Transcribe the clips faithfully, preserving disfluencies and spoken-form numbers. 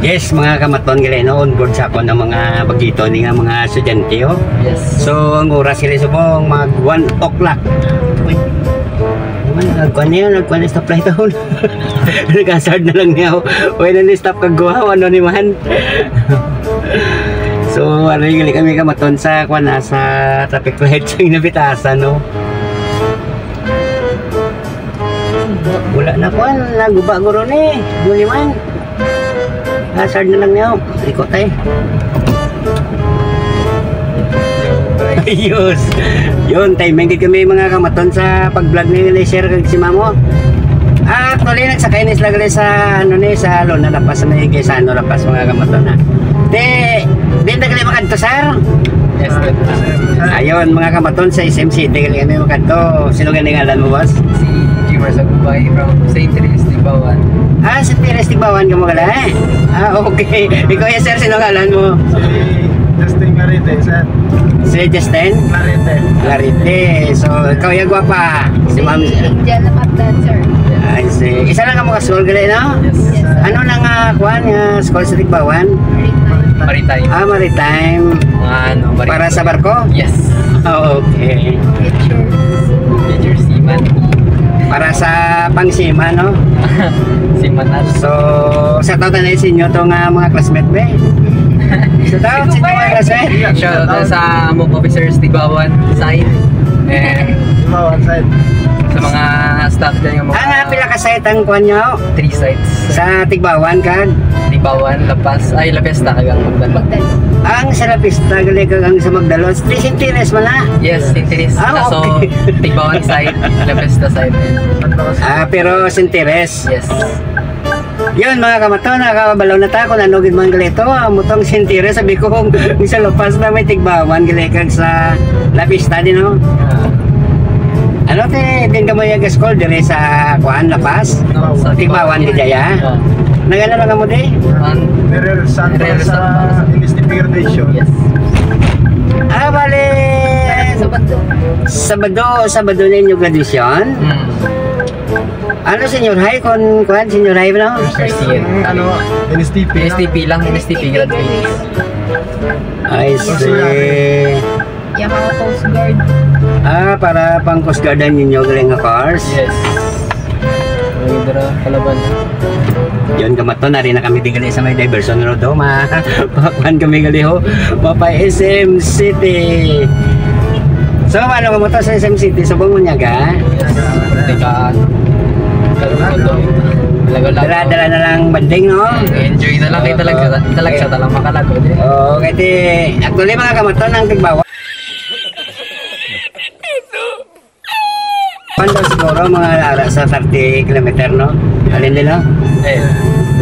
Yes, mga kamaton, gali, no, on board sa akon ang mga bagito ni nga mga estudyante, oh. Yes. So, ang oras gali subong mag one o'clock. Uy. Naman, nagkuan niya, nagkuan niya stoplight, oh. Nag-hazard na lang niya, oh. Uy, na ni stop kag guhaw, ano ni man. So, ano, gali kami kamaton sa kuan, ah, sa traffic light sa Inabitasan, no. Wala na kuan, naguba guro ni. Muli man. Hazard na lang niyo. Liko tay. Ayos. Yun, timing gid kami, mga kamaton, sa pag-vlog ni, ni Sir kag si Mamo. Ah, actually, nagsakay ni sila gali sa, ano ni, sa Lona La Paz, may Gaisano La Paz, mga kamaton, ha. Di, di na gali makadto, sir. Yes, good. Ayun, mga kamaton, sa S M City gali kami makadto. Sino gani ngalan mo, boss? Si Jimmer Sagubay from Saint Therese Tibawan. Ah, Saint Therese Tibawan ka mo gali, eh? Ah, okay. Ikaw ya, sir, sino ngalan mo? Si Justin Clarete, sir. Si Justin? Clarete. Clarete. So, ikaw ya, gwapa. Si Ma'am. Si Angel Mapdan, sir. I see. Isa lang ka mo ka school gali, no? Yes. Yes, sir. Ano na nga, kuan, nga school sa Tibawan? Maritime. Maritime. Ah, Maritime. Mga ano, Maritime. Para sa barko? Yes. Ah, okay. Future. Future seaman. Para sa pang-seaman, no? Seaman na. So, shout out na sa inyo to nga mga classmate, be. Shout out sa inyo, mga classmate. Shout out sa among officers, Tibawan side. And Tibawan side. Sa mga staff dyan nga mga Ah, nga, pila ka side ang kuan nyo? Three sides. Sa Tibawan kag? Tibawan, La Paz, ay, La Fiesta, kag ang Magdalo. Magdalo. Ang sa La Fiesta, gali kag ang sa Magdalo. Saint Therese man na? Yes, Saint Therese. Ah, kaso, okay. Tibawan side, La Fiesta side. Ah, pero Saint Therese. Yes. Yun, mga kamaton, nakabalaw na ta kung ano gid man gali to. Amo tong Saint Therese, sabi ko, kung sa La Paz na may Tibawan, gali kag sa La Fiesta din, no? Ah. Ano, te, din ka mo yung school dire sa, kuan, La Paz? No, sa Tibawan, Tibawan. Gid ya? Oh. Nagano lang mo di? Ang Nirel Santos Nirel sa Santos. N S T P graduation. Yes. Ah, bale. Sabado. Sabado, Sabado na yung graduation? Mm. Ano, senior high? Kon, kuan, senior high, no? First year. Ano, N S T P N S T P lang, N S T P graduate. I see. Yung mga Coast Guard. Ah, para pang Coast Guard ang ninyo galing nga cars? Yes. Ay, dira, kalaban. Yun, kamaton, nari na kami di gali sa may diversion road, oh, ma-, pakuan kami gali, ho. Mapa S M City. So, ano mo to sa S M City? Subong mo niya ka? Yes. Teka. Talaga, talaga. Dala-dala na lang banding, no? Enjoy na lang, kay talaga, talaga siya, talaga makalagot, eh. Oo, kay ti-, actually, mga kamaton, ang tigbawa. Pando siguro, mga ara sa thirty kilometer, no? Alin din, no? Eh.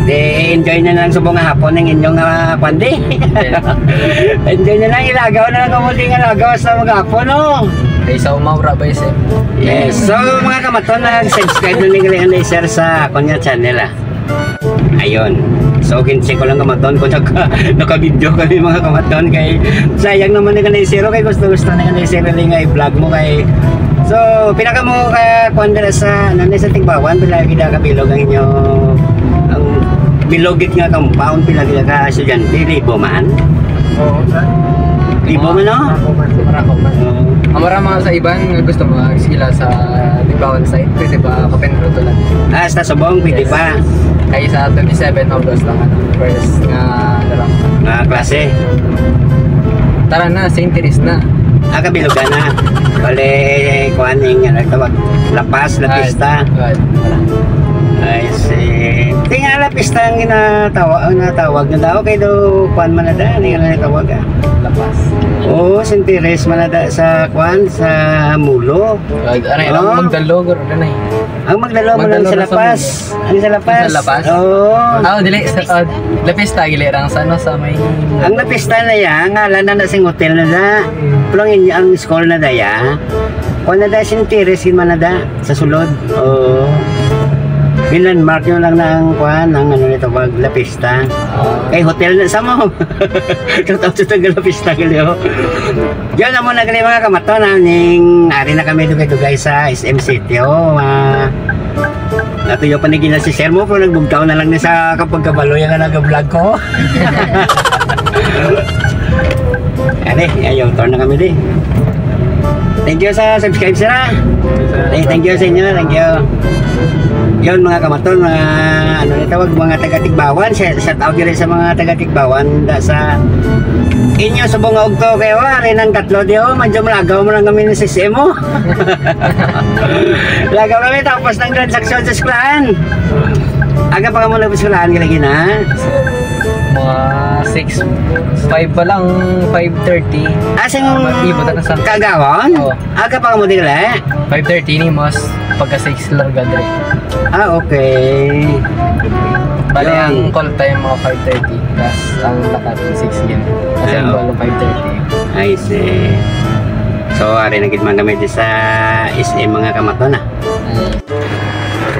Di, enjoy na lang subong nga hapon ang inyong, ah, kwandi. Eh. Enjoy na lang, ilagaw na lang kamo di nga lagaw sa mga hapon, no? Kay sa umaw ra ba, sir? Yes. So, mga kamaton, nag-subscribe na ni Glenn Laser sa akon nga channel, ah. Ayun. So, kinse ko lang kamaton kung naka, naka-video kami, mga kamaton, kay sayang naman ni kanay zero, kay gusto-gusto na kanay zero nga i-vlog mo kay, so, pinaka mo ka kuan dira sa, ano, ni sa Tigbawan, pila gid ka bilog ang inyo, ang bilog gid nga compound, pila gid ka estudyante, libo man? Oo, sir. Libo man, no? Marako man. Marako man. Oo. Ang marama sa iban nga gusto mo, ah, sila sa Tigbawan side, pwede ba kapinduto lang? Ah, sa Subong, pwede Yes. pa. Kay sa twenty-seven August lang, ano, first nga, ano lang. Nga klase. Tara na, Saint Therese na. Ah, kabilugan na. Bale, kuan yung, ano, tawag, La Paz, La Ah, Pista. ah, wala. I see. Di nga La Pista ang ginatawa-, ang natawag na daw, kay daw, kuan man na daan, yung natawag, ah. La Paz. Oo, Saint Therese man na da-, sa, kuan, sa Mulo. Ah, ano yun? Ang Oh. Magdalo, garo na, eh. Ang Magdalo mo lang Magdalo sa na La sa Paz. Ang sa La Paz. Sa La Paz? Oo. Ah, dili. Sa, ah, La Pista, gili rang sa, ano, sa may Ang La Pista na ya, ngalan na na sing hotel na da. Pero ang inyo, ang school na da ya. Kung na da, Saint Therese, yun man na da, sa sulod. Oo. Yung landmark nyo lang na ang, kuan, ang ano nito, wag La Pista. Ah. Kay hotel na sa mo. Shout out sa taga La Pista, gali, oh. Yan, amo na gali, mga kamaton, ah, ning ari na kami dugay-dugay sa S M City, oh. Ah, Natuyo pa ni gina si sir mo, pero nagbugtaw na lang ni sa kapagkabalo yung nga nag-vlog ko. Ani, ayaw, turn na kami di. Thank you sa subscribe, sir, ha? Eh, thank you sa inyo, thank you. Yun, mga kamaton, mga, ano na tawag, mga taga-Tigbawan. Sh-, shout out diri sa mga taga-Tigbawan, da sa inyo subong nga ugto kayo, ari nang tatlo di, oh, medyo malagaw mo lang kami ni sis mo. Lagaw kami tapos ng transaksyon sa eskwelahan. Aga pa ka mo nag-eskwelahan, gali gina? Mga six, five pa lang, five thirty. Asing Ah, mag-ibot na sa kagawon? Oo. Aga pa ka mo dili? Five thirty ni mas pagka six larga dre. Ah, okay. Bali, Yun. Ang call time mga five thirty. Tapos ang lakat six gid. Kasi ang Ah, call five thirty. I see. So, ari na gid man kami di sa S M, mga kamaton, ah.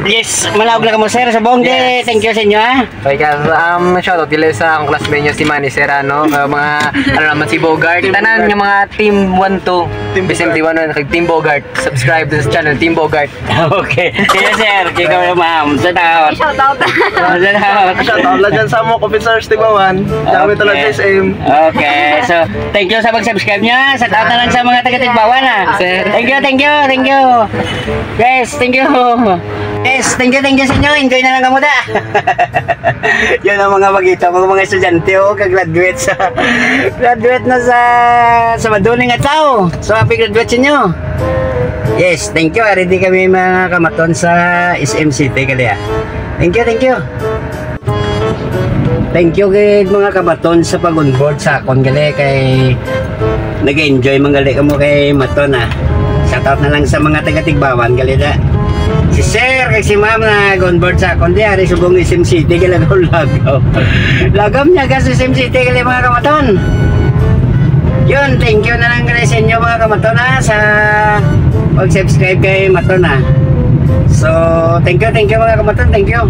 Yes, manaog lang mo, sir, sa Bongge. Yes. Thank you sa inyo, ha. Okay, guys, um, shoutout dili sa akong classmate niya si Manny Serrano, uh, mga, ano naman, si Bogart. Team Tanan Bogart. Nga mga team one two. Team Bogart. Team Bogart. Subscribe to this channel, Team Bogart. Okay. Yes, sir. Ikaw na, ma'am. Shout out. Shout out. Shout out. Shout out lang dyan sa mga officers, Tigbawan. Dami Okay. Talaga sa S M. Okay. So, thank you sa pag-subscribe niya. Shout out na lang sa mga taga-Tigbawan, ha. Sir. Thank you, thank you, thank you. Guys, thank you. Yes, thank you, thank you sa inyo. Enjoy na lang kamo da. Yan ang mga bagita, mga, mga estudyante, oh, ka-graduate sa, graduate na sa, sa maduling adlaw. So, happy graduate sa inyo. Yes, thank you. Ari di kami mga kamaton sa S M City, kaliya. Thank you, thank you. Thank you gid mga kabaton sa pag-onboard sa akon gali kay nag-enjoy man gali kamo kay Maton, ah. Shout out na lang sa mga taga Tigbawan gali da. Si Sir kag si Ma'am nag-onboard sa akon di ari subong S M City gali lagaw-lagaw. Lagom niya ka sa S M City gali mga kamaton. Yun, thank you na lang gali sa inyo mga kamaton, ah, sa pag-subscribe kay Maton, ah. So, thank you, thank you mga kamaton, thank you.